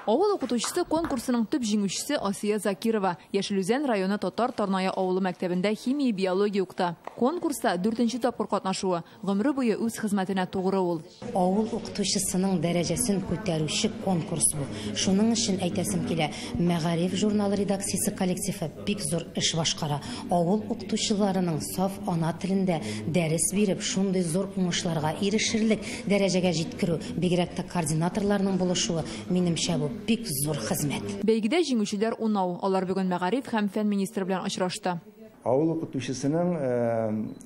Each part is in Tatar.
Авыл укытучысы конкурсының төп җиңүчесе Асия Закирова. Яшел Үзән районы Татар Тарная авылы мәктәбендә химия, биология укыта. Конкурста 4нче тапкыр катнашуы. Гомере буе үз хезмәтенә тугры ул. Авыл укытучысының дәрәҗәсен күтәрүче конкурс бу. Шуның өчен әйтәсем килә, Мәгариф журналы редакциясе коллективы бик зур эш башкара. Авыл укытучыларының саф ана телендә дәрес биреп, шундый зур уңышларга ирешерлек дәрәҗәгә җиткерү, бигрәк тә координаторларның булышуы, минемчә, бу бик зур хезмәт. Бәйгедә җиңүчеләр 10. Алар бүген мәгариф һәм фән министры белән очрашты. Авыл укытучысының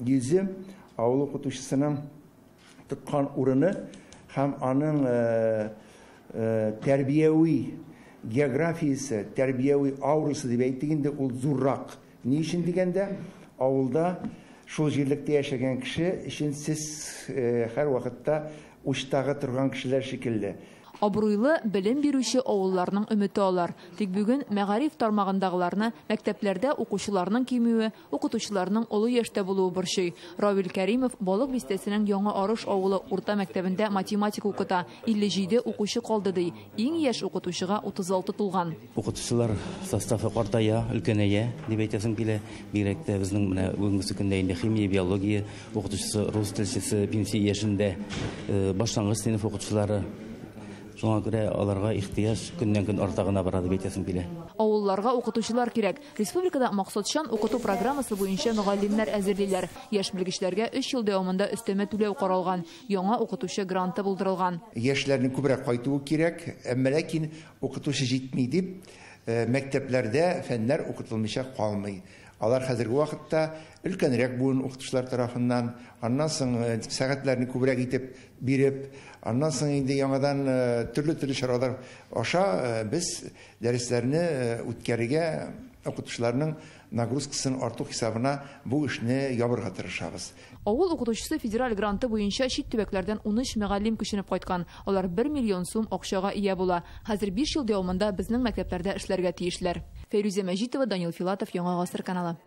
йөзе, авыл укытучысының тоткан урыны һәм аның тәрбияви географиясе, тәрбияви аурасы дип әйтик инде, ул зуррак. Ни өчен дигәндә, авылда шул җирлектә яшәгән кеше өчен сез һәр вакытта учтагы торган кешеләр шикелле. Абруйлы белем бирүче авылларның өмете алар. Тик бүген мәгариф тармагындагыларны мәктәпләрдә укучыларның кимүе, укытучыларның олы яшьтә булуы борчый. Равил Кәримов Балык бистәсенең Яңа Арыш авылы урта мәктәбендә математика укыта. 57 укучы калды ди. Иң яшь укытучыга 36 тулган. Укытучылар составы картая, өлкәнәя дип әйтәсем килә. Бигрәк тә безнең менә бүгенге көндә инде химия, биология укытучысы, рус телчесе пенсия яшендә, башлангыч сыйныф укытучылары. Шуңа күрә аларга ихтыяҗ көннән-көн арта гына бара дип әйтәсем килә. Авылларга укытучылар кирәк. Республикада максатчан укыту программасы буенча мөгаллимнәр әзерлиләр. Яшь белгечләргә 3 ел дәвамында өстәмә түләү каралган. Яңа укытучы гранты булдырылган. Яшьләрнең күбрәк кайтуы кирәк, әмма ләкин укытучы җитми дип, мәктәпләрдә фәннәр укытылмыйча калмый. Алар хәзерге вакытта өлкәнрәк буын укытучылар тарафыннан, аннан соң сәгатьләрне күбрәк итеп биреп, аннан соң инде яңадан төрле-төрле чаралар аша без дәресләрне үткәрергә укытучыларның нагрузкасын арту хисабына бу эшне ябырга тырышабыз. Авыл укытучысы федераль гранты буенча чит төбәкләрдән 13 мөгаллим күченеп кайткан. Алар 1 миллион сум акчага ия була. Хәзер 5 ел дәвамында безнең мәктәпләрдә эшләргә тиешләр. Фәйрүзә Мәҗитова, Данил Филатов, Яңа Гасыр каналы.